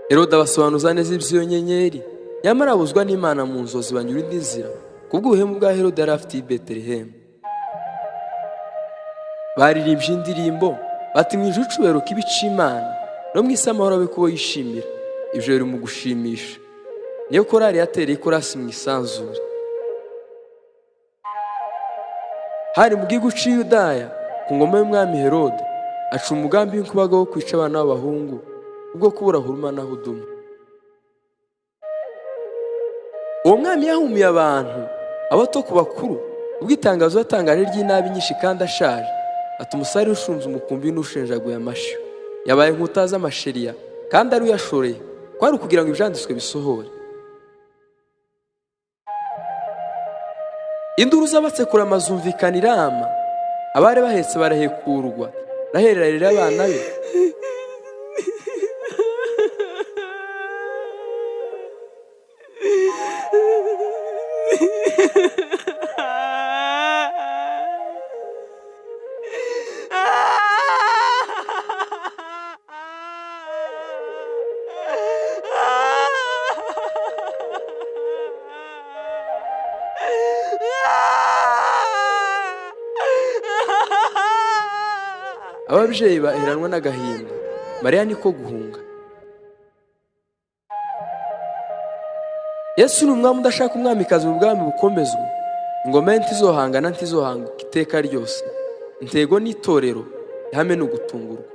Herode abasobanuza neza iby'iyo nyenyeri, nyamara abuzwa n'Imana mu nzozi banyura indi nzira, kubw'ubuhemu bwa Herode yari afitiye i Betelehemu. Baririmbye indirimbo bati mu ijuru icubahiro kibe ic'Imana, no mu isi amahoro abe kubo yishimira. Ibyo biri mu gushimisha. Niyo korali yatereye ikorasi mu isanzure. Hari mu gihugu cy'i Yudaya ku ngoma y'umwami Herode, aca umugambi w'inkubaga wo kwica abana b'abahungu ubwo kubura Huruma na Huduma. Uwo mwami yahumiye abantu abato ku bakuru, ubwo itangazo yatangaje ry'inabi nyinshi kandi ashaje, ati umusare ushunze umukumbi n'ushenjaguye amashyo yabaye inkuta z'amasheriya kandi ari uyashoreye, kwari ukugira ngo ibyanditswe bisohore. Induru z'abatsekura amazumvikana irama, abari bahetse barahekurwa, Raheli ararira abana be. Ababyeyi baheranwa n'agahinda, Mariya niko guhunga. Yesu ni umwami udashaka umwamikazi mu bwami bukomezwa. Ingoma ye ntizohangana, ntizohanguka iteka ryose. Intego n'itorero, ihame ni ugutungurwa.